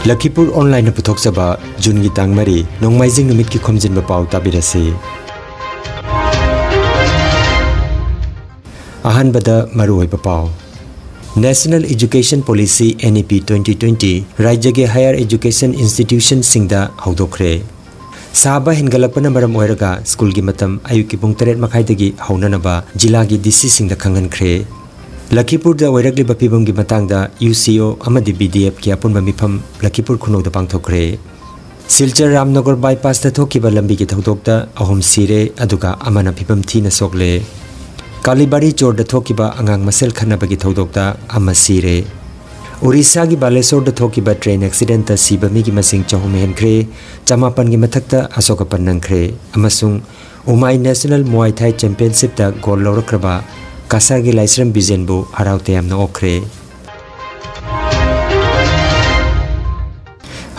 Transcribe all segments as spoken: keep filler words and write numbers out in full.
ꯂꯈꯤꯄꯨꯔ ꯑꯣꯟꯂꯥꯏꯟꯅ ꯄꯨꯊꯣꯛꯆꯕ ꯖꯨꯟꯒꯤ ꯇꯥꯡ ꯃꯔꯤ, ꯅꯣꯡꯃꯥꯏꯖꯤꯡ ꯅꯨꯃꯤꯠꯀꯤ ꯈꯣꯝꯖꯤꯟꯕ ꯄꯥꯎ ꯇꯥꯕꯤꯔꯁꯤ꯫ ꯑꯍꯥꯟꯕꯗ ꯃꯔꯨꯑꯣꯏꯕ ꯄꯥꯎ꯫ National Education Policy, N E P twenty twenty ꯔꯥꯖ꯭ꯌꯒꯤ higher education institutionꯁꯤꯡꯗ ꯍꯧꯗꯣꯛꯈ꯭ꯔꯦ꯫ ꯁꯥꯕ ꯍꯦꯟꯒꯠꯂꯛꯄꯅ ꯃꯔꯝ ꯑꯣꯏꯔꯒ ꯁ꯭ꯀꯨꯜꯒꯤ ꯃꯇꯝ ꯑꯌꯨꯛꯀꯤ ꯄꯨꯡ ꯇꯔꯦꯠ ꯃꯈꯥꯏꯗꯒꯤ ꯍꯧꯅꯅꯕ ꯖꯤꯂꯥꯒꯤ ꯗꯤ ꯁꯤꯁꯤꯡꯗ ꯈꯪꯍꯟꯈ꯭ꯔꯦ꯫ ꯂꯈꯤꯄꯨꯔꯗ ꯑꯣꯏꯔꯛꯂꯤꯕ ꯐꯤꯕꯝꯒꯤ ꯃꯇꯥꯡꯗ ꯌꯨ ꯁꯤ ꯑꯣ ꯑꯃꯗꯤ ꯕꯤ ꯗꯤ ꯑꯦꯐꯀꯤ ꯑꯄꯨꯟꯕ ꯃꯤꯐꯝ ꯂꯈꯤꯄꯨꯔ ꯈꯨꯅꯧꯗ ꯄꯥꯡꯊꯣꯛꯈ꯭ꯔꯦ꯫ ꯁꯤꯜꯆꯔ ꯔꯥꯝꯅꯒꯔ ꯕꯥꯏꯄꯥꯁꯇ ꯊꯣꯛꯈꯤꯕ ꯂꯝꯕꯤꯒꯤ ꯊꯧꯗꯣꯛꯇ ꯑꯍꯨꯝ ꯁꯤꯔꯦ, ꯑꯗꯨꯒ ꯑꯃꯅ ꯐꯤꯕꯝ ꯊꯤꯅ ꯁꯣꯛꯂꯦ꯫ ꯀꯥꯂꯤꯕꯥꯔꯤ ꯆꯣꯔꯗ ꯊꯣꯛꯈꯤꯕ ꯑꯉꯥꯡ ꯃꯁꯦꯜ ꯈꯠꯅꯕꯒꯤ ꯊꯧꯗꯣꯛꯇ ꯑꯃ ꯁꯤꯔꯦ꯫ ꯎꯔꯤꯁꯥꯒꯤ ꯕꯥꯂꯦꯁꯣꯔꯗ ꯊꯣꯛꯈꯤꯕ ꯇ꯭ꯔꯦꯟ ꯑꯦꯛꯁꯤꯗꯦꯟꯇ ꯁꯤꯕ ꯃꯤꯒꯤ ꯃꯁꯤꯡ ꯆꯍꯨꯝ ꯍꯦꯟꯈ꯭ꯔꯦ, ꯆꯃꯥꯄꯟꯒꯤ ꯃꯊꯛꯇ ꯑꯁꯣꯛ ꯑꯄꯟ ꯅꯪꯈ꯭ꯔꯦ, ꯑꯃꯁꯨꯡ ꯎꯃꯥꯏ ꯅꯦꯁꯅꯦꯜ ꯃꯨꯋꯥꯏ ꯊꯥꯏ ꯆꯦꯝꯄꯤꯌꯟꯁꯤꯞꯇ ꯒꯣꯜ ꯂꯧꯔꯛꯈ꯭ꯔꯕ ꯀꯁꯥꯔꯒꯤ ꯂꯥꯏꯁ꯭ꯔꯝ ꯕꯤꯖꯦꯟꯕꯨ ꯍꯔꯥꯎ ꯇꯌꯥꯝꯅ ꯑꯣꯛꯈ꯭ꯔꯦ꯫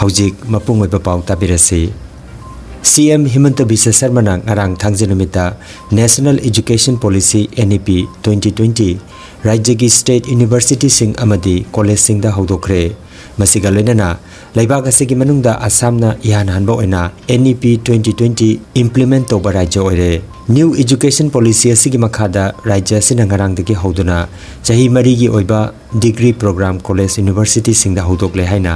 ꯍꯧꯖꯤꯛ ꯃꯄꯨꯡ ꯑꯣꯏꯕ ꯄꯥꯎ ꯇꯥꯕꯤꯔꯁꯤ꯫ ꯁꯤ ꯑꯦꯝ ꯍꯤꯃꯟꯇ ꯕꯤꯁ꯭ꯋ ꯁꯔꯃꯅ ꯉꯔꯥꯡ ꯊꯥꯡꯖ ꯅꯨꯃꯤꯠꯇ National Education Policy, N E P twenty twenty ꯔꯥꯖ꯭ꯌꯒꯤ ꯁ꯭ꯇꯦꯠ ꯌꯨꯅꯤꯚꯔꯁꯤꯇꯤꯁꯤꯡ ꯑꯃꯗꯤ ꯀꯣꯂꯦꯖꯁꯤꯡꯗ ꯍꯧꯗꯣꯛꯈ꯭ꯔꯦ꯫ ꯃꯁꯤꯒ ꯂꯣꯏꯅꯅ ꯂꯩꯕꯥꯛ ꯑꯁꯤꯒꯤ ꯃꯅꯨꯡꯗ ꯑꯁꯥꯝꯅ ꯏꯍꯥꯟ ꯍꯥꯟꯕ ꯑꯣꯏꯅ N E P twenty twenty implement ꯇꯧꯕ ꯔꯥꯖ꯭ꯌ ꯑꯣꯏꯔꯦ꯫ New Education Policy ꯑꯁꯤꯒꯤ ꯃꯈꯥꯗ ꯔꯥꯖ꯭ꯌ ꯑꯁꯤꯅ ꯉꯔꯥꯡꯗꯒꯤ ꯍꯧꯗꯨꯅ ꯆꯍꯤ ꯃꯔꯤꯒꯤ ꯑꯣꯏꯕ ꯗꯤꯒ꯭ꯔꯤ ꯄ꯭ꯔꯣꯒ꯭ꯔꯥꯝ ꯀꯣꯂꯦꯖ ꯌꯨꯅꯤꯚꯔꯁꯤꯇꯤꯁꯤꯡꯗ ꯍꯧꯗꯣꯛꯂꯦ ꯍꯥꯏꯅ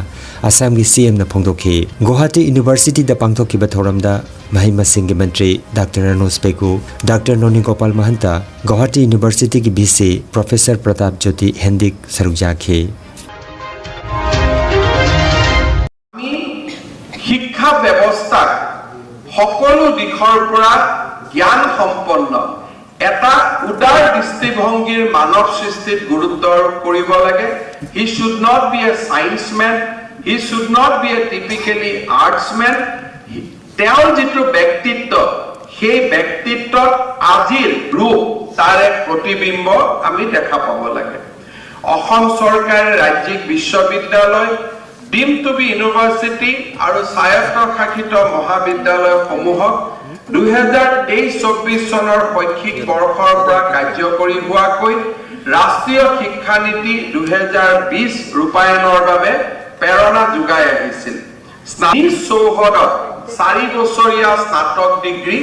ꯑꯁꯥꯝꯒꯤ ꯁꯤ ꯑꯦꯝꯅ ꯐꯣꯡꯗꯣꯛꯈꯤ꯫ ꯒꯨꯋꯥꯍꯥꯇꯤ ꯌꯨꯅꯤꯚꯔꯁꯤꯇꯤꯗ ꯄꯥꯡꯊꯣꯛꯈꯤꯕ ꯊꯧꯔꯝꯗ ꯃꯍꯩ ꯃꯁꯤꯡꯒꯤ ꯃꯟꯇ꯭ꯔꯤ ꯗꯥꯛꯇꯔ ꯔꯅꯣꯖ ꯄꯦꯒꯨ, ꯗꯥꯛꯇꯔ ꯅꯣꯅꯤ ꯒꯣꯄꯥꯜ ꯃꯍꯟꯇ, ꯒꯨꯋꯥꯍꯥꯇꯤ ꯌꯨꯅꯤꯚꯔꯁꯤꯇꯤꯒꯤ ꯚꯤ ꯁꯤ ꯄ꯭ꯔꯣꯐꯦꯁꯔ ꯄ꯭ꯔꯇꯥꯞ ꯖ꯭যোতি ꯍꯦꯟꯗꯤꯛ ꯁꯔꯨꯛ ꯌꯥꯈꯤ꯫ আমি শিক্ষা ব্যৱস্থাক সকলো দিশৰ পৰা জ্ঞান সম্পন্ন এটা উদাৰ দৃষ্টিভংগীৰ মানৱ সৃষ্টিত গুৰুত্ব আৰোপ কৰিব লাগে। He should not be a science man, he should not be a typically arts man। তেওঁৰ যিটো ব্যক্তিত্ব, সেই ব্যক্তিত্বত আজিৰ ৰূপ, তাৰ এক প্ৰতিবিম্ব আমি দেখা পাব লাগে। অসম চৰকাৰে ৰাজ্যিক বিশ্ববিদ্যালয়, ডিম টু বি ইউনিভাৰ্চিটি আৰু স্বায়ত্তশাসিত মহাবিদ্যালয়সমূহক দুহেজাৰ তেইছ চৌব্বিছ চনৰ শৈক্ষিক বৰ্ষৰ পৰা কাৰ্যকৰী হোৱাকৈ ৰাষ্ট্ৰীয় শিক্ষানীতি দুহেজাৰ বিছ ৰূপায়ণৰ বাবে প্ৰেৰণা যোগাই আহিছিল। স্না- চৌহদত চাৰি বছৰীয়া স্নাতক ডিগ্ৰী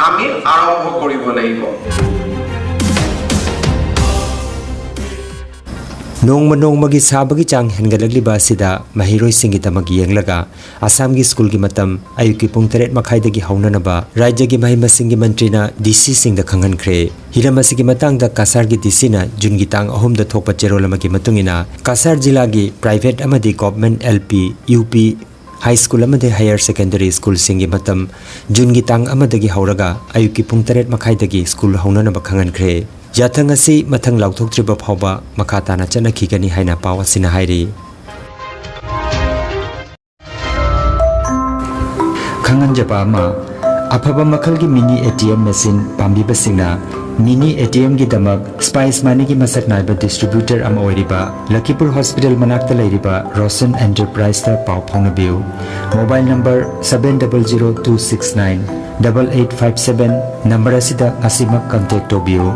আমি আৰম্ভ কৰিব লাগিব। ꯅꯣꯡꯃ ꯅꯣꯡꯃꯒꯤ ꯁꯥꯕꯒꯤ ꯆꯥꯡ ꯍꯦꯟꯒꯠꯂꯛꯂꯤꯕ ꯑꯁꯤꯗ ꯃꯍꯩꯔꯣꯏꯁꯤꯡꯒꯤꯗꯃꯛ ꯌꯦꯡꯂꯒ ꯑꯁꯥꯝꯒꯤ ꯁ꯭ꯀꯨꯜꯒꯤ ꯃꯇꯝ ꯑꯌꯨꯛꯀꯤ ꯄꯨꯡ ꯇꯔꯦꯠ ꯃꯈꯥꯏꯗꯒꯤ ꯍꯧꯅꯅꯕ ꯔꯥꯖ꯭ꯌꯒꯤ ꯃꯍꯩ ꯃꯁꯤꯡꯒꯤ ꯃꯟꯇ꯭ꯔꯤꯅ ꯗꯤ ꯁꯤꯁꯤꯡꯗ ꯈꯪꯍꯟꯈ꯭ꯔꯦ꯫ ꯍꯤꯔꯝ ꯑꯁꯤꯒꯤ ꯃꯇꯥꯡꯗ ꯀꯁꯥꯔꯒꯤ ꯗꯤ ꯁꯤꯅ ꯖꯨꯟꯒꯤ ꯇꯥꯡ ꯑꯍꯨꯝꯗ ꯊꯣꯛꯄ ꯆꯦꯔꯣꯜ ꯑꯃꯒꯤ ꯃꯇꯨꯡ ꯏꯟꯅ, ꯀꯁꯥꯔ ꯖꯤꯂꯥꯒꯤ ꯄ꯭ꯔꯥꯏꯚꯦꯠ ꯑꯃꯗꯤ ꯒꯣꯚꯔꯟꯃꯦꯟꯠ ꯑꯦꯜ ꯄꯤ, ꯌꯨ ꯄꯤ, ꯍꯥꯏ ꯁ꯭ꯀꯨꯜ ꯑꯃꯗꯤ ꯍꯥꯌꯔ ꯁꯦꯀꯦꯟꯗꯔꯤ ꯁ꯭ꯀꯨꯜꯁꯤꯡꯒꯤ ꯃꯇꯝ ꯖꯨꯟꯒꯤ ꯇꯥꯡ ꯑꯃꯗꯒꯤ ꯍꯧꯔꯒ ꯑꯌꯨꯛꯀꯤ ꯄꯨꯡ ꯇꯔꯦꯠ ꯃꯈꯥꯏꯗꯒꯤ ꯁ꯭ꯀꯨꯜ ꯍꯧꯅꯅꯕ ꯈꯪꯍꯟꯈ꯭ꯔꯦ꯫ ꯌꯥꯊꯪ ꯑꯁꯤ ꯃꯊꯪ ꯂꯥꯎꯊꯣꯛꯇ꯭ꯔꯤꯕ ꯐꯥꯎꯕ ꯃꯈꯥ ꯇꯥꯅ ꯆꯠꯅꯈꯤꯒꯅꯤ ꯍꯥꯏꯅ ꯄꯥꯎ ꯑꯁꯤꯅ ꯍꯥꯏꯔꯤ꯫ ꯈꯪꯍꯟꯖꯕ ꯑꯃ, ꯑꯐꯕ ꯃꯈꯜꯒꯤ mini A T M machine ꯄꯥꯝꯕꯤꯕꯁꯤꯡꯅ ꯃꯤꯅꯤ ꯑꯦ ꯇꯤ ꯑꯦꯝꯒꯤꯗꯃꯛ ꯁ꯭ꯄꯥꯏꯁ ꯃꯅꯤꯒꯤ ꯃꯁꯛ ꯅꯥꯏꯕ ꯗꯤꯁꯇ꯭ꯔꯤꯕ꯭ꯌꯨꯇꯔ ꯑꯃ ꯑꯣꯏꯔꯤꯕ ꯂꯈꯤꯄꯨꯔ ꯍꯣꯁꯄꯤꯇꯥꯜ ꯃꯅꯥꯛꯇ ꯂꯩꯔꯤꯕ ꯔꯣꯁꯟ ꯑꯦꯟꯇꯔꯄ꯭ꯔꯥꯏꯖꯇ ꯄꯥꯎ ꯐꯥꯎꯅꯕꯤꯌꯨ꯫ Mobile number seven double zero two six nine double eight five seven number ꯑꯁꯤꯗ ꯉꯁꯤꯃꯛ ꯀꯟꯇꯦꯛ ꯇꯧꯕꯤꯌꯨ꯫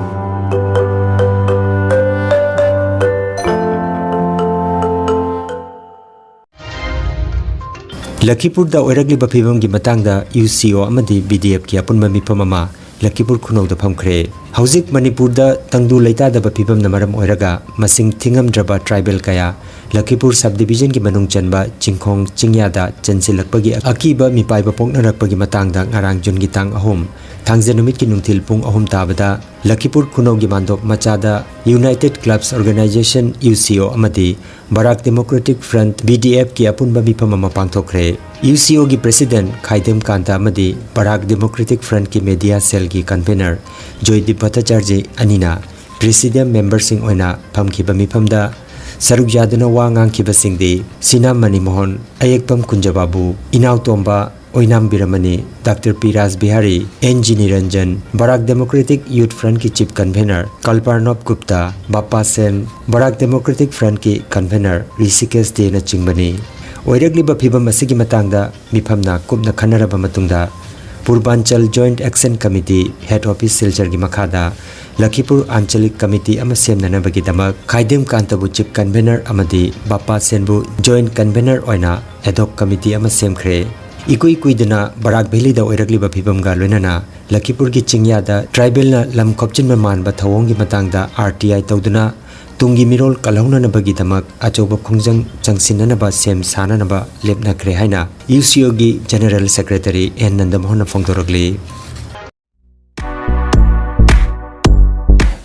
ꯂꯈꯤꯄꯨꯔꯗ ꯑꯣꯏꯔꯛꯂꯤꯕ ꯐꯤꯕꯝꯒꯤ ꯃꯇꯥꯡꯗ ꯌꯨ ꯁꯤ ꯑꯣ ꯑꯃꯗꯤ ꯕꯤ ꯗꯤ ꯑꯦꯐꯀꯤ ꯑꯄꯨꯟꯕ ꯃꯤꯐꯝ ꯑꯃ ꯂꯈꯤꯄꯨꯔ ꯈꯨꯅꯧꯗ ꯐꯝꯈ꯭ꯔꯦ꯫ ꯍꯧꯖꯤꯛ ꯃꯅꯤꯄꯨꯔꯗ ꯇꯪꯗꯨ ꯂꯩꯇꯥꯗꯕ ꯐꯤꯕꯝꯅ ꯃꯔꯝ ꯑꯣꯏꯔꯒ ꯃꯁꯤꯡ ꯊꯤꯉꯝꯗ꯭ꯔꯕ ꯇ꯭ꯔꯥꯏꯕꯦꯜ ꯀꯌꯥ ꯂꯈꯤꯄꯨꯔ ꯁꯕ ꯗꯤꯕꯤꯖꯟꯒꯤ ꯃꯅꯨꯡ ꯆꯟꯕ ꯆꯤꯡꯈꯣꯡ ꯆꯤꯡꯌꯥꯗ ꯆꯦꯟꯁꯤꯜꯂꯛꯄꯒꯤ ꯑꯀꯤꯕ ꯃꯤꯄꯥꯏꯕ ꯄꯣꯛꯅꯔꯛꯄꯒꯤ ꯃꯇꯥꯡꯗ ꯉꯔꯥꯡ ꯖꯨꯟꯒꯤ ꯇꯥꯡ ꯑꯍꯨꯝ, ꯊꯥꯡꯖ ꯅꯨꯃꯤꯠꯀꯤ ꯅꯨꯡꯊꯤꯜ ꯄꯨꯡ ꯑꯍꯨꯝ ꯇꯥꯕꯗ ꯂꯈꯤꯄꯨꯔ ꯈꯨꯅꯧꯒꯤ ꯃꯥꯟꯗꯣꯞ ꯃꯆꯥꯗ ꯌꯨꯅꯥꯏꯇꯦꯗ ꯀ꯭ꯂꯕꯁ ꯑꯣꯔꯒꯅꯥꯏꯖꯦꯁꯟ, ꯌꯨ ꯁꯤ ꯑꯣ, ꯑꯃꯗꯤ ꯕꯔꯥꯛ ꯗꯦꯃꯣꯀ꯭ꯔꯦꯇꯤꯛ ꯐ꯭ꯔꯟꯠ, ꯕꯤ ꯗꯤ ꯑꯦꯐꯀꯤ ꯑꯄꯨꯟꯕ ꯃꯤꯐꯝ ꯑꯃ ꯄꯥꯡꯊꯣꯛꯈ꯭ꯔꯦ꯫ ꯌꯨ ꯁꯤ ꯑꯣꯒꯤ ꯄ꯭ꯔꯦꯁꯤꯗꯦꯟꯠ ꯈꯥꯏꯗꯦꯝ ꯀꯥꯟꯇ ꯑꯃꯗꯤ ꯕꯔꯥꯛ ꯗꯦꯃꯣꯀ꯭ꯔꯦꯇꯤꯛ ꯐ꯭ꯔꯟꯠꯀꯤ ꯃꯦꯗꯤꯌꯥ ꯁꯦꯜꯒꯤ ꯀꯟꯚꯦꯅꯔ ꯖꯣꯏꯗꯤꯞ ꯚꯠꯇꯥꯆꯥꯔꯖꯤ ꯑꯅꯤꯅ ꯄ꯭ꯔꯦꯁꯤꯗꯦꯟꯠ ꯃꯦꯝꯕꯔꯁꯤꯡ ꯑꯣꯏꯅ ꯐꯝꯈꯤꯕ ꯃꯤꯐꯝꯗ ꯁꯔꯨꯛ ꯌꯥꯗꯨꯅ ꯋꯥ ꯉꯥꯡꯈꯤꯕꯁꯤꯡꯗꯤ ꯁꯤꯅꯥꯝ ꯃꯅꯤꯃꯣꯍꯟ, ꯑꯌꯦꯛꯄꯝ ꯀꯨꯟꯖꯕꯥꯕꯨ, Inaotomba, Oinam Biramani, doctor P Raj Bihari, N Jiniranjan, Barak democratic youth ꯐ꯭ꯔꯟꯠꯀꯤ chief convener Kalparnop Gupta, Bappa Sen, Barak democratic ꯐ꯭ꯔꯟꯠꯀꯤ ꯀꯟꯚꯦꯅꯔ ꯔꯤꯁꯤꯀꯦꯁ ꯗꯦꯅꯆꯤꯡꯕꯅꯤ꯫ ꯑꯣꯏꯔꯛꯂꯤꯕ ꯐꯤꯕꯝ ꯑꯁꯤꯒꯤ ꯃꯇꯥꯡꯗ ꯃꯤꯐꯝꯅ ꯀꯨꯞꯅ ꯈꯟꯅꯔꯕ ꯃꯇꯨꯡꯗ Purbanchal joint action committee head office ꯁꯤꯜꯆꯔꯒꯤ ꯃꯈꯥꯗ ꯂꯈꯤꯄꯨꯔ ꯑꯥꯟꯆꯂꯤꯛ ꯀꯃꯤꯇꯤ ꯑꯃ ꯁꯦꯝꯅꯅꯕꯒꯤꯗꯃꯛ ꯈꯥꯏꯗꯦꯝ ꯀꯥꯟꯇꯕꯨ ꯆꯤꯐ ꯀꯟꯚꯦꯅꯔ ꯑꯃꯗꯤ ꯕꯥꯄꯥ ꯁꯦꯟꯕꯨ ꯖꯣꯏꯟꯠ ꯀꯟꯚꯦꯅꯔ ꯑꯣꯏꯅ ꯑꯦꯗꯍꯣꯛ ꯀꯃꯤꯇꯤ ꯑꯃ ꯁꯦꯝꯈ꯭ꯔꯦ꯫ ꯏꯀꯨꯏ ꯀꯨꯏꯗꯅ ꯕꯔꯥꯛ ꯚꯦꯂꯤꯗ ꯑꯣꯏꯔꯛꯂꯤꯕ ꯐꯤꯕꯝꯒ ꯂꯣꯏꯅꯅ ꯂꯈꯤꯄꯨꯔꯒꯤ ꯆꯤꯡꯌꯥꯗ ꯇ꯭ꯔꯥꯏꯕꯦꯜꯅ ꯂꯝ ꯈꯣꯞꯆꯤꯟꯕ ꯃꯥꯟꯕ ꯊꯧꯑꯣꯡꯒꯤ ꯃꯇꯥꯡꯗ ꯑꯥꯔ ꯇꯤ ꯑꯥꯏ ꯇꯧꯗꯨꯅ ꯇꯨꯡꯒꯤ ꯃꯤꯔꯣꯜ ꯀꯜꯍꯧꯅꯅꯕꯒꯤꯗꯃꯛ ꯑꯆꯧꯕ ꯈꯣꯡꯖꯪ ꯆꯪꯁꯤꯟꯅꯅꯕ ꯁꯦꯝ ꯁꯥꯅꯅꯕ ꯂꯦꯞꯅꯈ꯭ꯔꯦ ꯍꯥꯏꯅ ꯌꯨ ꯁꯤ ꯑꯣꯒꯤ ꯖꯦꯅꯔꯦꯜ ꯁꯦꯀ꯭ꯔꯦꯇꯔꯤ ꯑꯦꯟ ꯅꯟꯗꯃꯣꯍꯟꯅ ꯐꯣꯡꯗꯣꯔꯛꯂꯤ꯫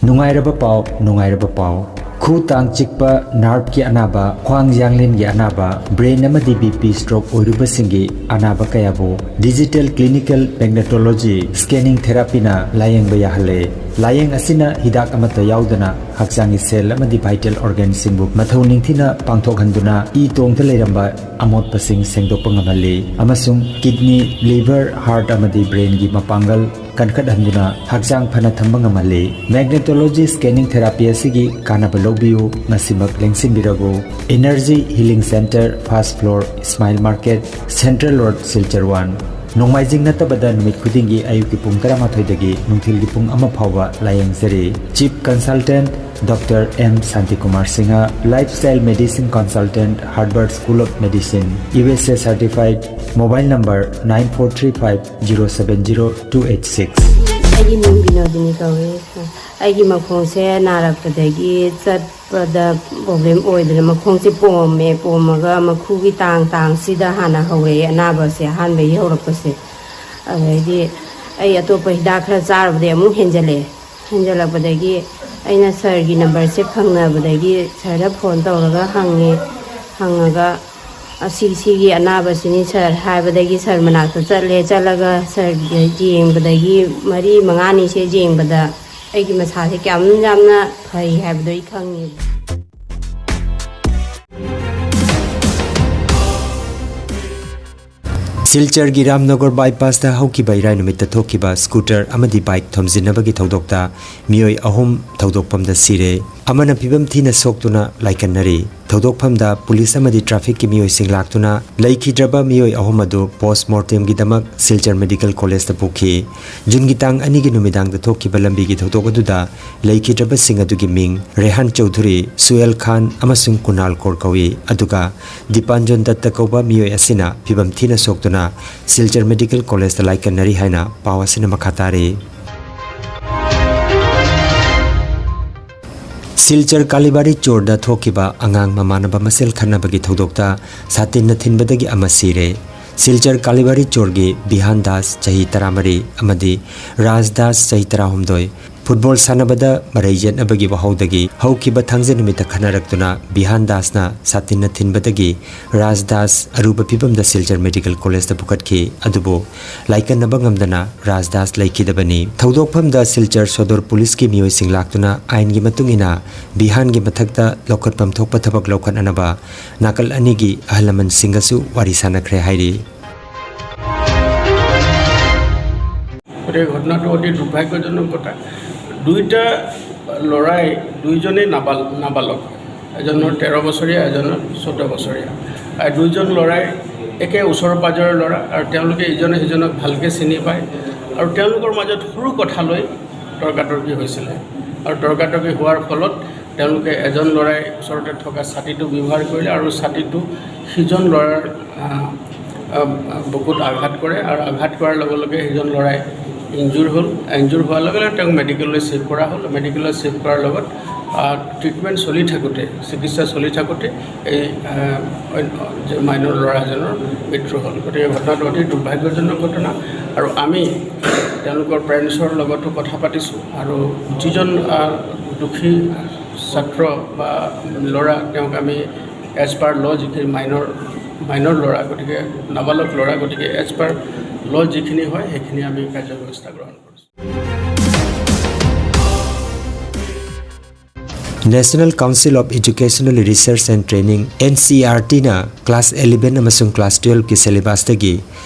ꯅꯨꯡꯉꯥꯏꯔꯕ ꯄꯥꯎ, ꯅꯨꯡꯉꯥꯏꯔꯕ ꯄꯥꯎ꯫ ꯈꯨ ꯇꯥꯡ ꯆꯤꯛꯄ, ꯅꯥꯔꯚꯀꯤ ꯑꯅꯥꯕ, ꯈ꯭ꯋꯥꯡ ꯌꯥꯡꯂꯦꯟꯒꯤ ꯑꯅꯥꯕ, ꯕ꯭ꯔꯦꯟ ꯑꯃꯗꯤ ꯕꯤ ꯄꯤ ꯁ꯭ꯇ꯭ꯔꯣꯛ ꯑꯣꯏꯔꯨꯕꯁꯤꯡꯒꯤ ꯑꯅꯥꯕ ꯀꯌꯥꯕꯨ ꯗꯤꯖꯤꯇꯦꯜ ꯀ꯭ꯂꯤꯅꯤꯀꯦꯜ ꯃꯦꯒꯅꯦꯇꯣꯂꯣꯖꯤ ꯁ꯭ꯀꯦꯅꯤꯡ ꯊꯦꯔꯥꯄꯤꯅ ꯂꯥꯌꯦꯡꯕ ꯌꯥꯍꯜꯂꯦ꯫ ꯂꯥꯌꯦꯡ ꯑꯁꯤꯅ ꯍꯤꯗꯥꯛ ꯑꯃꯠꯇ ꯌꯥꯎꯗꯅ ꯍꯛꯆꯥꯡꯒꯤ ꯁꯦꯜ ꯑꯃꯗꯤ ꯚꯥꯏꯇꯦꯜ ꯑꯣꯔꯒꯥꯟꯁꯤꯡꯕꯨ ꯃꯊꯧ ꯅꯤꯡꯊꯤꯅ ꯄꯥꯡꯊꯣꯛꯍꯟꯗꯨꯅ ꯏ ꯇꯣꯡꯗ ꯂꯩꯔꯝꯕ ꯑꯃꯣꯠꯄꯁꯤꯡ ꯁꯦꯡꯗꯣꯛꯄ ꯉꯝꯍꯜꯂꯤ ꯑꯃꯁꯨꯡ ꯀꯤꯗꯅꯤ, ꯂꯤꯚꯔ, ꯍꯥꯔꯠ ꯑꯃꯗꯤ ꯕ꯭ꯔꯦꯟꯒꯤ ꯃꯄꯥꯡꯒꯜ ꯀꯟꯈꯠꯍꯟꯗꯨꯅ ꯍꯛꯆꯥꯡ ꯐꯅ ꯊꯝꯕ ꯉꯝꯍꯜꯂꯤ꯫ ꯃꯦꯒꯅꯦꯇꯣꯂꯣꯖꯤ ꯁ꯭ꯀꯦꯅꯤꯡ ꯊꯦꯔꯥꯄꯤ ꯑꯁꯤꯒꯤ ꯀꯥꯟꯅꯕ ꯂꯧꯕꯤꯌꯨ, ꯉꯁꯤꯃꯛ ꯂꯦꯡꯁꯤꯟꯕꯤꯔꯕꯨ꯫ Energy healing centre, first floor, Ismail market, central road, Silchar one. ꯅꯣꯡꯃꯥꯏꯖꯤꯡ ꯅꯠꯇꯕꯗ ꯅꯨꯃꯤꯠ ꯈꯨꯗꯤꯡꯒꯤ ꯑꯌꯨꯛꯀꯤ ꯄꯨꯡ ꯇꯔꯥꯃꯥꯊꯣꯏꯗꯒꯤ ꯅꯨꯡꯊꯤꯜꯒꯤ ꯄꯨꯡ ꯑꯃ ꯐꯥꯎꯕ ꯂꯥꯌꯦꯡꯖꯔꯤ꯫ Chief consultant doctor M Shantikumar Singh, lifestyle medicine consultant, Harvard school of medicine, U S A certified, mobile number nine four three five zero seven zero two eight six. ꯑꯩꯒꯤ ꯃꯤꯡ ꯕꯤꯅꯣꯗꯤꯅꯤ ꯀꯧꯏ꯫ ꯑꯩꯒꯤ ꯃꯈꯣꯡꯁꯦ ꯅꯥꯔꯛꯄꯗꯒꯤ ꯆꯠꯄꯗ ꯄ꯭ꯔꯣꯕ꯭ꯂꯦꯝ ꯑꯣꯏꯗꯅ ꯃꯈꯣꯡꯁꯦ ꯄꯣꯝꯃꯦ꯫ ꯄꯣꯝꯃꯒ ꯃꯈꯨꯒꯤ ꯇꯥꯡ ꯇꯥꯡꯁꯤꯗ ꯍꯥꯟꯅ ꯍꯧꯔꯛꯑꯦ ꯑꯅꯥꯕꯁꯦ, ꯑꯍꯥꯟꯕꯒꯤ ꯍꯧꯔꯛꯄꯁꯦ꯫ ꯑꯗꯩꯗꯤ ꯑꯩ ꯑꯇꯣꯞꯄ ꯍꯤꯗꯥꯛ ꯈꯔ ꯆꯥꯔꯨꯕꯗꯒꯤ ꯑꯃꯨꯛ ꯍꯦꯟꯖꯜꯂꯛꯑꯦ꯫ ꯍꯦꯟꯖꯜꯂꯛꯄꯗꯒꯤ ꯑꯩꯅ ꯁꯥꯔꯒꯤ ꯅꯝꯕꯔꯁꯦ ꯐꯪꯅꯕꯗꯒꯤ ꯁꯥꯔꯗ ꯐꯣꯟ ꯇꯧꯔꯒ ꯍꯪꯉꯦ꯫ ꯍꯪꯉꯒ ꯑꯁꯤ ꯁꯤꯒꯤ ꯑꯅꯥꯕꯁꯤꯅꯤ ꯁꯥꯔ ꯍꯥꯏꯕꯗꯒꯤ ꯁꯥꯔ ꯃꯅꯥꯛꯇ ꯆꯠꯂꯦ꯫ ꯆꯠꯂꯒ ꯁꯥꯔ ꯌꯦꯡꯕꯗꯒꯤ ꯃꯔꯤ ꯃꯉꯥꯅꯤꯁꯦ ꯌꯦꯡꯕꯗ ꯑꯩꯒꯤ ꯃꯁꯥꯁꯦ ꯀꯌꯥꯝ ꯌꯥꯝꯅ ꯐꯩ ꯍꯥꯏꯕꯗꯣ ꯑꯩ ꯈꯪꯉꯦꯕ꯫ ꯁꯤꯜꯆꯔꯒꯤ ꯔꯥꯝꯅꯒꯔ ꯕꯥꯏꯄꯥꯁꯇ ꯍꯧꯈꯤꯕ ꯏꯔꯥꯏ ꯅꯨꯃꯤꯠꯇ ꯊꯣꯛꯈꯤꯕ ꯁ꯭ꯀꯨꯇꯔ ꯑꯃꯗꯤ ꯕꯥꯏꯛ ꯊꯣꯝꯖꯤꯟꯅꯕꯒꯤ ꯊꯧꯗꯣꯛꯇ ꯃꯤꯑꯣꯏ ꯑꯍꯨꯝ ꯊꯧꯗꯣꯛꯐꯝꯗ ꯁꯤꯔꯦ꯫ ꯑꯃꯅ ꯐꯤꯕꯝ ꯊꯤꯅ ꯁꯣꯛꯇꯨꯅ ꯂꯥꯏꯀꯠꯅꯔꯤ꯫ ꯊꯧꯗꯣꯛꯐꯝꯗ ꯄꯨꯂꯤꯁ ꯑꯃꯗꯤ ꯇ꯭ꯔꯥꯐꯤꯛꯀꯤ ꯃꯤꯑꯣꯏꯁꯤꯡ ꯂꯥꯛꯇꯨꯅ ꯂꯩꯈꯤꯗ꯭ꯔꯕ ꯃꯤꯑꯣꯏ ꯑꯍꯨꯝ ꯑꯗꯨ ꯄꯣꯁ꯭ꯠꯃꯣꯔꯇꯦꯝꯒꯤꯗꯃꯛ ꯁꯤꯜꯆꯔ ꯃꯦꯗꯤꯀꯦꯜ ꯀꯣꯂꯦꯖꯇ ꯄꯨꯈꯤ꯫ ꯖꯨꯟꯒꯤ ꯇꯥꯡ ꯑꯅꯤꯒꯤ ꯅꯨꯃꯤꯗꯥꯡꯗ ꯊꯣꯛꯈꯤꯕ ꯂꯝꯕꯤꯒꯤ ꯊꯧꯗꯣꯛ ꯑꯗꯨꯗ ꯂꯩꯈꯤꯗ꯭ꯔꯕꯁꯤꯡ ꯑꯗꯨꯒꯤ ꯃꯤꯡ ꯔꯦꯍꯥꯟ ꯆꯧꯙꯨꯔꯤ, ꯁꯨꯍꯦꯜ ꯈꯥꯟ ꯑꯃꯁꯨꯡ ꯀꯨꯅꯥꯜ ꯀꯣꯔ ꯀꯧꯏ꯫ ꯑꯗꯨꯒ ꯗꯤꯄꯥꯟꯖꯣꯟ ꯗꯠꯇ ꯀꯧꯕ ꯃꯤꯑꯣꯏ ꯑꯁꯤꯅ ꯐꯤꯕꯝ ꯊꯤꯅ ꯁꯣꯛꯇꯨꯅ ꯁꯤꯜꯆꯔ ꯃꯦꯗꯤꯀꯦꯜ ꯀꯣꯂꯦꯖꯇ ꯂꯥꯏꯀꯠꯅꯔꯤ ꯍꯥꯏꯅ ꯄꯥꯎ ꯑꯁꯤꯅ ꯃꯈꯥ ꯇꯥꯔꯤ꯫ ꯁꯤꯜꯆꯔ ꯀꯥꯂꯤꯕꯥꯔꯤ ꯆꯣꯔꯗ ꯊꯣꯛꯈꯤꯕ ꯑꯉꯥꯡ ꯃꯃꯥꯟꯅꯕ ꯃꯁꯦꯜ ꯈꯠꯅꯕꯒꯤ ꯊꯧꯗꯣꯛꯇ ꯁꯥꯇꯤꯟꯅ ꯊꯤꯟꯕꯗꯒꯤ ꯑꯃ ꯁꯤꯔꯦ꯫ ꯁꯤꯜꯆꯔ ꯀꯥꯂꯤꯕꯥꯔꯤ ꯆꯣꯔꯒꯤ ꯕꯤꯍꯥꯟ ꯗꯥꯁ, ꯆꯍꯤ ꯇꯔꯥꯃꯔꯤ, ꯑꯃꯗꯤ ꯔꯥꯖ ꯗꯥꯁ, ꯆꯍꯤ ꯇꯔꯥꯍꯨꯝꯗꯣꯏ, ꯐꯨꯠꯕꯣꯜ ꯁꯥꯟꯅꯕꯗ ꯃꯔꯩ ꯌꯦꯠꯅꯕꯒꯤ ꯋꯥꯍꯧꯗꯒꯤ ꯍꯧꯈꯤꯕ ꯊꯥꯡꯖ ꯅꯨꯃꯤꯠꯇ ꯈꯠꯅꯔꯛꯇꯨꯅ ꯕꯤꯍꯥꯟ ꯗꯥꯁꯅ ꯁꯥꯇꯤꯟꯅ ꯊꯤꯟꯕꯗꯒꯤ ꯔꯥꯖ ꯗꯥꯁ ꯑꯔꯨꯕ ꯐꯤꯕꯝꯗ ꯁꯤꯜꯆꯔ ꯃꯦꯗꯤꯀꯦꯜ ꯀꯣꯂꯦꯖꯇ ꯄꯨꯈꯠꯈꯤ꯫ ꯑꯗꯨꯕꯨ ꯂꯥꯏꯀꯠꯅꯕ ꯉꯝꯗꯅ ꯔꯥꯖ ꯗꯥꯁ ꯂꯩꯈꯤꯗꯕꯅꯤ꯫ ꯊꯧꯗꯣꯛꯐꯝꯗ ꯁꯤꯜꯆꯔ ꯁꯣꯗꯣꯔ ꯄꯨꯂꯤꯁꯀꯤ ꯃꯤꯑꯣꯏꯁꯤꯡ ꯂꯥꯛꯇꯨꯅ ꯑꯥꯏꯟꯒꯤ ꯃꯇꯨꯡ ꯏꯟꯅ ꯕꯤꯍꯥꯟꯒꯤ ꯃꯊꯛꯇ ꯂꯧꯈꯠꯐꯝ ꯊꯣꯛꯄ ꯊꯕꯛ ꯂꯧꯈꯠꯅꯅꯕ ꯅꯥꯀꯜ ꯑꯅꯤꯒꯤ ꯑꯍꯜ ꯂꯃꯟꯁꯤꯡꯒꯁꯨ ꯋꯥꯔꯤ ꯁꯥꯟꯅꯈ꯭ꯔꯦ ꯍꯥꯏꯔꯤ꯫ গতিকে ঘটনাটো অতি দুৰ্ভাগ্যজনক কথা। দুইটা ল'ৰাই, দুইজনেই নাবাল নাবালক, এজনৰ তেৰ বছৰীয়া, এজনৰ চৈধ্য বছৰীয়া। আৰু দুইজন ল'ৰাই একে ওচৰ পাজৰৰ ল'ৰা আৰু তেওঁলোকে ইজনে সিজনক ভালকৈ চিনি পায় আৰু তেওঁলোকৰ মাজত সৰু কথা লৈ তৰ্কাতৰ্কি হৈছিলে আৰু তৰ্কাতৰ্কি হোৱাৰ ফলত তেওঁলোকে এজন ল'ৰাই ওচৰতে থকা ছাতিটো ব্যৱহাৰ কৰিলে আৰু ছাতিটো সিজন ল'ৰাৰ, আহ, আহ, বুকুত আঘাত কৰে আৰু আঘাত কৰাৰ লগে লগে সিজন ল'ৰাই ইনজুৰ হ'ল। ইনজুৰ হোৱাৰ লগে লগে তেওঁক মেডিকেললৈ শ্বিফ্ট কৰা হ'ল। মেডিকেললৈ শ্বিফ্ট কৰাৰ লগত, আহ, ট্ৰিটমেণ্ট চলি থাকোঁতে, চিকিৎসা চলি থাকোঁতে এই, আহ, অন্য যে মাইনৰ ল'ৰাজনৰ মৃত্যু হ'ল। গতিকে ঘটনাটো অতি দুৰ্ভাগ্যজনক ঘটনা আৰু আমি তেওঁলোকৰ পেৰেণ্টছৰ লগতো কথা পাতিছোঁ আৰু যিজন, আহ, দুখী ছাত্ৰ বা ল'ৰা, তেওঁক আমি এজ পাৰ ল যিখিনি মাইনৰ, মাইনৰ ল'ৰা, গতিকে নাবালক ল'ৰা, গতিকে এজ পাৰ ল যিখিনি হয় সেইখিনি আমি কাৰ্যব্যৱস্থা গ্ৰহণ কৰিছোঁ। National Council of Educational Research and Training, NCERT ꯅ class eleven ꯑꯃꯁꯨꯡ class twelve ꯀꯤ syllabus ꯇꯒꯤ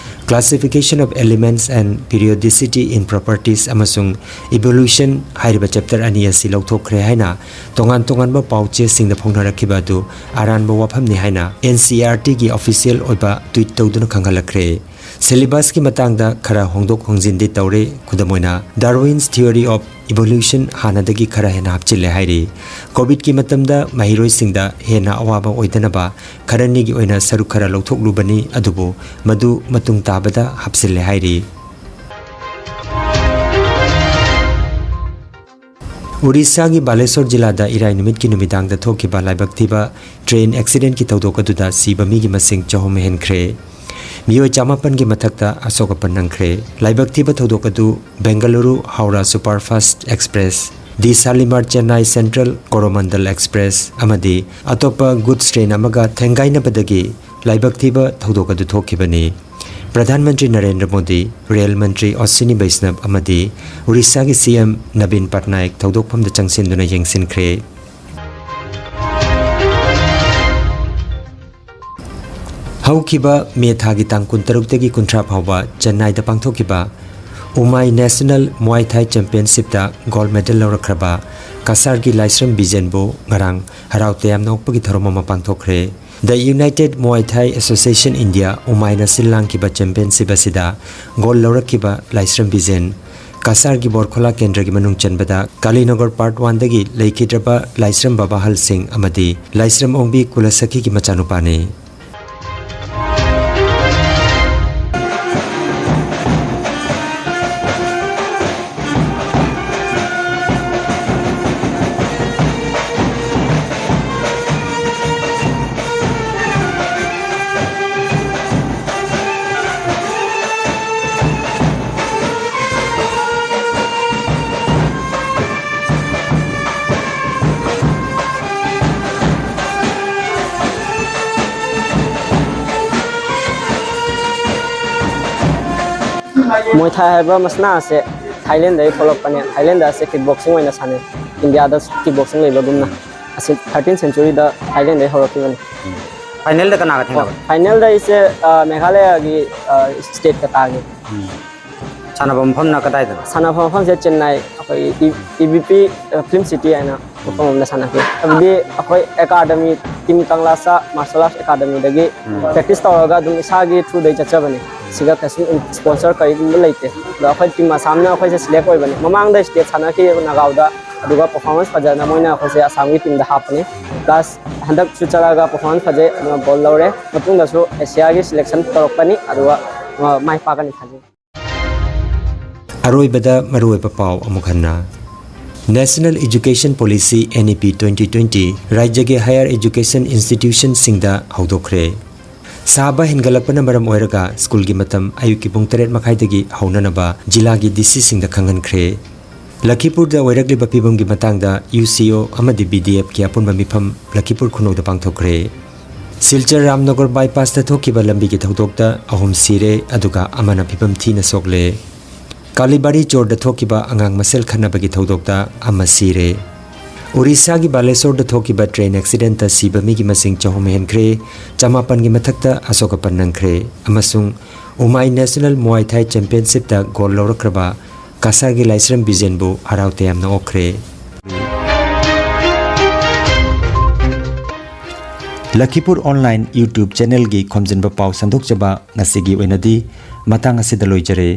Classification of Elements and Periodicity in Properties ꯑꯃꯁꯨꯡ Evolution ꯍꯥꯏꯔꯤꯕ chapter ꯑꯅꯤ ꯑꯁꯤ ꯂꯧꯊꯣꯛꯈ꯭ꯔꯦ ꯍꯥꯏꯅ ꯇꯣꯉꯥꯟ ꯇꯣꯉꯥꯟꯕ ꯄꯥꯎ ꯆꯦꯁꯤꯡꯗ ꯐꯣꯡꯅꯔꯛꯈꯤꯕ ꯑꯗꯨ ꯑꯔꯥꯟꯕ ꯋꯥꯐꯝꯅꯤ ꯍꯥꯏꯅ N C E R T ꯒꯤ official ꯑꯣꯏꯕ tweet ꯇꯧꯗꯨꯅ ꯈꯪꯍꯜꯂꯛꯈ꯭ꯔꯦ꯫ Syllabus ꯀꯤ ꯃꯇꯥꯡꯗ ꯈꯔ ꯍꯣꯡꯗꯣꯛ ꯍꯣꯡꯖꯤꯟꯗꯤ ꯇꯧꯔꯦ꯫ ꯈꯨꯗꯝ ꯑꯣꯏꯅ, Darwin's Theory of Evolution ꯍꯥꯟꯅꯗꯒꯤ ꯈꯔ ꯍꯦꯟꯅ ꯍꯥꯞꯆꯤꯜꯂꯦ ꯍꯥꯏꯔꯤ꯫ COVID ꯀꯤ ꯃꯇꯝꯗ ꯃꯍꯩꯔꯣꯏꯁꯤꯡꯗ ꯍꯦꯟꯅ ꯑꯋꯥꯕ ꯑꯣꯏꯗꯅꯕ ꯈꯔꯅꯤꯒꯤ ꯑꯣꯏꯅ ꯁꯔꯨꯛ ꯈꯔ ꯂꯧꯊꯣꯛꯂꯨꯕꯅꯤ, ꯑꯗꯨꯕꯨ ꯃꯗꯨ ꯃꯇꯨꯡ ꯇꯥꯕꯗ ꯍꯥꯞꯆꯤꯜꯂꯦ ꯍꯥꯏꯔꯤ꯫ ꯎꯔꯤꯁꯥꯒꯤ ꯕꯥꯂꯦꯁꯣꯔ ꯖꯤꯂꯥꯗ ꯏꯔꯥꯏ ꯅꯨꯃꯤꯠꯀꯤ ꯅꯨꯃꯤꯗꯥꯡꯗ ꯊꯣꯛꯈꯤꯕ ꯂꯥꯏꯕꯛ ꯊꯤꯕ train accident ꯀꯤ ꯊꯧꯗꯣꯛ ꯑꯗꯨꯗ ꯁꯤꯕ ꯃꯤꯒꯤ ꯃꯁꯤꯡ ꯆꯍꯨꯝ ꯍꯦꯟꯈ꯭ꯔꯦ꯫ ꯃꯤꯑꯣꯏ ꯆꯃꯥꯄꯟꯒꯤ ꯃꯊꯛꯇ ꯑꯁꯣꯛ ꯑꯄꯟ ꯅꯪꯈ꯭ꯔꯦ꯫ ꯂꯥꯏꯕꯛ ꯊꯤꯕ ꯊꯧꯗꯣꯛ ꯑꯗꯨ ꯕꯦꯡꯒꯂꯨꯔꯨ ꯍꯧꯔꯥ Superfast Express, ꯗꯤ ꯁꯥꯂꯤꯃꯥꯔ ꯆꯦꯟꯅꯥꯏ Central Coromandel Express ꯑꯃꯗꯤ ꯑꯇꯣꯞꯄ goods train ꯑꯃꯒ ꯊꯦꯡꯒꯥꯏꯅꯕꯗꯒꯤ ꯂꯥꯏꯕꯛ ꯊꯤꯕ ꯊꯧꯗꯣꯛ ꯑꯗꯨ ꯊꯣꯛꯈꯤꯕꯅꯤ꯫ ꯄ꯭ꯔꯙꯥꯟ ꯃꯟꯇ꯭ꯔꯤ ꯅꯔꯦꯟꯗ꯭ꯔ ꯃꯣꯗꯤ, ꯔꯦꯜ ꯃꯟꯇ꯭ꯔꯤ ꯑꯁ꯭ꯋꯤꯅꯤ ꯕꯩꯁꯅꯕ ꯑꯃꯗꯤ ꯎꯔꯤꯁꯥꯒꯤ C M ꯅꯕꯤꯟ ꯄꯠꯅꯥꯌꯛ ꯊꯧꯗꯣꯛꯐꯝꯗ ꯆꯪꯁꯤꯟꯗꯨꯅ ꯌꯦꯡꯁꯤꯟꯈ꯭ꯔꯦ꯫ ꯍꯧꯈꯤꯕ ꯃꯦ ꯊꯥꯒꯤ ꯇꯥꯡ ꯀꯨꯟꯇꯔꯨꯛꯇꯒꯤ ꯀꯨꯟꯊ꯭ꯔꯥ ꯐꯥꯎꯕ ꯆꯦꯟꯅꯥꯏꯗ ꯄꯥꯡꯊꯣꯛꯈꯤꯕ ꯎꯃꯥꯏ National Muay Thai Championship ꯇ gold medal ꯂꯧꯔꯛꯈ꯭ꯔꯕ ꯀꯁꯥꯔꯒꯤ ꯂꯥꯏꯁ꯭ꯔꯝ ꯕꯤꯖꯦꯟꯕꯨ ꯉꯔꯥꯡ ꯍꯔꯥꯎ ꯇꯌꯥꯝꯅ ꯑꯣꯛꯄꯒꯤ ꯊꯧꯔꯝ ꯑꯃ ꯄꯥꯡꯊꯣꯛꯈ꯭ꯔꯦ꯫ The United Muay Thai Association India, ꯎꯃꯥꯏꯅ ꯁꯤꯜ ꯂꯥꯡꯈꯤꯕ championship ꯑꯁꯤꯗ gold ꯂꯧꯔꯛꯈꯤꯕ ꯂꯥꯏꯁ꯭ꯔꯝ ꯕꯤꯖꯦꯟ, ꯀꯁꯥꯔꯒꯤ ꯕꯣꯔꯈꯣꯂꯥ ꯀꯦꯟꯗ꯭ꯔꯒꯤ ꯃꯅꯨꯡ ꯆꯟꯕꯗ ꯀꯥꯂꯤꯅꯒꯔ Part One ꯗꯒꯤ ꯂꯩꯈꯤꯗ꯭ꯔꯕ ꯂꯥꯏꯁ꯭ꯔꯝ ꯕꯕꯥꯍꯜ ꯁꯤꯡ ꯑꯃꯗꯤ ꯂꯥꯏꯁ꯭ꯔꯝ ꯑꯣꯡꯕꯤ ꯀꯨꯂꯁꯈꯤꯒꯤ ꯃꯆꯥꯅꯨꯄꯥꯅꯤ꯫ ꯃꯣꯏ ꯊꯥꯏ ꯍꯥꯏꯕ ꯃꯁꯥꯟꯅ ꯑꯁꯦ ꯊꯥꯏꯂꯦꯟꯗꯒꯤ ꯊꯣꯛꯂꯛꯄꯅꯦ꯫ ꯊꯥꯏꯂꯦꯟꯗ ꯑꯁꯦ ꯀꯤꯛ ꯕꯣꯛꯁꯤꯡ ꯑꯣꯏꯅ ꯁꯥꯟꯅꯩ, ꯏꯟꯗꯤꯌꯥꯗ ꯀꯤꯛ ꯕꯣꯛꯁꯤꯡ ꯂꯩꯕꯒꯨꯝꯅ꯫ ꯑꯁꯤ ꯊꯥꯔꯇꯤꯟ ꯁꯦꯟꯆꯨꯔꯤꯗ ꯊꯥꯏꯂꯦꯟꯗꯒꯤ ꯍꯧꯔꯛꯈꯤꯕꯅꯤ꯫ ꯐꯥꯏꯅꯦꯜꯗ ꯀꯅꯥꯒ ꯊꯦꯡꯅꯕ? ꯐꯥꯏꯅꯦꯜꯗ ꯑꯩꯁꯦ ꯑ, ꯃꯦꯘꯥꯂꯌꯒꯤ ꯁ꯭ꯇꯦꯠꯀ ꯇꯥꯈꯤ꯫ ꯁꯥꯟꯅꯕ ꯃꯐꯝꯅ ꯀꯗꯥꯏꯗꯅꯣ? ꯁꯥꯟꯅꯐꯝ ꯃꯐꯝꯁꯦ ꯆꯦꯟꯅꯥꯏ, ꯑꯩꯈꯣꯏ E B P film city ꯍꯥꯏꯅ ꯃꯐꯝ ꯑꯃꯗ ꯁꯥꯟꯅꯈꯤ꯫ ꯍꯥꯏꯕꯗꯤ ꯑꯩꯈꯣꯏ academy, team ꯀꯪꯂꯥꯁꯥ martial arts ꯑꯦꯀꯥꯗꯃꯤꯗꯒꯤ practice ꯇꯧꯔꯒ ꯑꯗꯨꯝ ꯏꯁꯥꯒꯤ ꯊ꯭ꯔꯨꯗꯩ ꯆꯠꯆꯕꯅꯤ꯫ ꯁꯤꯗ ꯀꯩꯁꯨ ꯏꯁꯄꯣꯟꯁꯔ ꯀꯔꯤꯒꯨꯝꯕ ꯂꯩꯇꯦ꯫ ꯑꯗꯣ ꯑꯩꯈꯣꯏ ꯇꯤꯝ ꯑꯁꯥꯝꯅ ꯑꯩꯈꯣꯏꯁꯦ ꯁꯦꯂꯦꯛ ꯑꯣꯏꯕꯅꯤ꯫ ꯃꯃꯥꯡꯗ ꯁ꯭ꯇꯦꯠ ꯁꯥꯟꯅꯈꯤ ꯅꯥꯒꯥꯎꯗ, ꯑꯗꯨꯒ ꯄꯔꯐꯣꯔꯃꯦꯟꯁ ꯐꯖꯅ ꯃꯣꯏꯅ ꯑꯩꯈꯣꯏꯁꯦ ꯑꯁꯥꯝꯒꯤ ꯇꯤꯝꯗ ꯍꯥꯞꯄꯅꯤ꯫ ꯄ꯭ꯂꯁ ꯍꯟꯗꯛꯁꯨ ꯆꯠꯂꯒ ꯄꯔꯐꯣꯔꯃꯦꯟꯁ ꯐꯖꯩ, ꯑꯗꯨꯒ ꯒꯣꯜ ꯂꯧꯔꯦ꯫ ꯃꯇꯨꯡꯗꯁꯨ ꯑꯦꯁꯤꯌꯥꯒꯤ ꯁꯦꯂꯦꯛꯁꯟ ꯇꯧꯔꯛꯄꯅꯤ, ꯑꯗꯨꯒ ꯃꯥꯏ ꯄꯥꯛꯀꯅꯤ ꯈꯜꯂꯤ꯫ ꯑꯔꯣꯏꯕꯗ ꯃꯔꯨꯑꯣꯏꯕ ꯄꯥꯎ ꯑꯃꯨꯛ ꯍꯟꯅ꯫ National Education Policy, N E P twenty twenty ꯔꯥꯖ꯭ꯌꯒꯤ ꯍꯥꯌꯔ ꯑꯦꯖꯨꯀꯦꯁꯟ ꯏꯟꯁꯇꯤꯇ꯭ꯌꯨꯁꯟꯁꯤꯡꯗ ꯍꯧꯗꯣꯛꯈ꯭ꯔꯦ꯫ ꯁꯥꯕ ꯍꯦꯟꯒꯠꯂꯛꯄꯅ ꯃꯔꯝ ꯑꯣꯏꯔꯒ ꯁ꯭ꯀꯨꯜꯒꯤ ꯃꯇꯝ ꯑꯌꯨꯛꯀꯤ ꯄꯨꯡ ꯇꯔꯦꯠ ꯃꯈꯥꯏꯗꯒꯤ ꯍꯧꯅꯅꯕ ꯖꯤꯂꯥꯒꯤ ꯗꯤ ꯁꯤꯁꯤꯡꯗ ꯈꯪꯍꯟꯈ꯭ꯔꯦ꯫ ꯂꯈꯤꯄꯨꯔꯗ ꯑꯣꯏꯔꯛꯂꯤꯕ ꯐꯤꯕꯝꯒꯤ ꯃꯇꯥꯡꯗ ꯌꯨ ꯁꯤ ꯑꯣ ꯑꯃꯗꯤ ꯕꯤ ꯗꯤ ꯑꯦꯐꯀꯤ ꯑꯄꯨꯟꯕ ꯃꯤꯐꯝ ꯂꯈꯤꯄꯨꯔ ꯈꯨꯅꯧꯗ ꯄꯥꯡꯊꯣꯛꯈ꯭ꯔꯦ꯫ ꯁꯤꯜꯆꯔ ꯔꯥꯝꯅꯒꯔ ꯕꯥꯏꯄꯥꯁꯇ ꯊꯣꯛꯈꯤꯕ ꯂꯝꯕꯤꯒꯤ ꯊꯧꯗꯣꯛꯇ ꯑꯍꯨꯝ ꯁꯤꯔꯦ, ꯑꯗꯨꯒ ꯑꯃꯅ ꯐꯤꯕꯝ ꯊꯤꯅ ꯁꯣꯛꯂꯦ꯫ ꯀꯥꯂꯤꯕꯥꯔꯤ ꯆꯣꯔꯗ ꯊꯣꯛꯈꯤꯕ ꯑꯉꯥꯡ ꯃꯁꯦꯜ ꯈꯠꯅꯕꯒꯤ ꯊꯧꯗꯣꯛꯇ ꯑꯃ ꯁꯤꯔꯦ꯫ ꯑꯣꯔꯤꯁꯥꯒꯤ ꯕꯥꯂꯦꯁꯣꯔꯗ ꯊꯣꯛꯈꯤꯕ ꯇ꯭ꯔꯦꯟ ꯑꯦꯛꯁꯤꯗꯦꯟꯇ ꯁꯤꯕ ꯃꯤꯒꯤ ꯃꯁꯤꯡ ꯆꯍꯨꯝ ꯍꯦꯟꯈ꯭ꯔꯦ, ꯆꯃꯥꯄꯟꯒꯤ ꯃꯊꯛꯇ ꯑꯁꯣꯛ ꯑꯄꯟ ꯅꯪꯈ꯭ꯔꯦ꯫ ꯑꯃꯁꯨꯡ ꯎꯃꯥꯏ ꯅꯦꯁꯅꯦꯜ ꯃꯨꯋꯥꯏ ꯊꯥꯏ ꯆꯦꯝꯄꯤꯌꯟꯁꯤꯞꯇ ꯒꯣꯜ ꯂꯧꯔꯛꯈ꯭ꯔꯕ ꯀꯁꯥꯔꯒꯤ ꯂꯥꯏꯁ꯭ꯔꯝ ꯕꯤꯖꯦꯟꯕꯨ ꯍꯔꯥꯎ ꯇꯌꯥꯝꯅ ꯑꯣꯛꯈ꯭ꯔꯦ꯫ ꯂꯈꯤꯄꯨꯔ ꯑꯣꯟꯂꯥꯏꯟ YouTube ꯆꯦꯅꯦꯜꯒꯤ ꯈꯣꯝꯖꯤꯟꯕ ꯄꯥꯎ ꯁꯟꯗꯣꯛꯆꯕ ꯉꯁꯤꯒꯤ ꯑꯣꯏꯅꯗꯤ ꯃꯇꯥꯡ ꯑꯁꯤꯗ ꯂꯣꯏꯖꯔꯦ꯫